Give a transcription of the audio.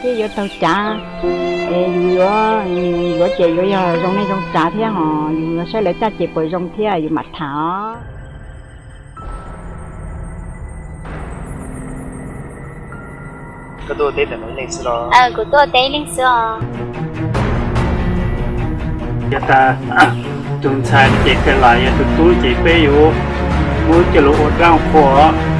thiab yuav taug cav, es yus yuav mus yuav ces yuav yog zoo neej zoo tsav thiab hos yus yuav saib lawv caj ces puas zoo thiab yus mam tham os. Koj tuaj teb ntawm no ib leeg xwb los? Kuv tuaj teb ib leeg xwb os. Yog tas tus ntxhais ces kawg los, yog tus tub ces peb yuav muab coj los ua dab qhuas.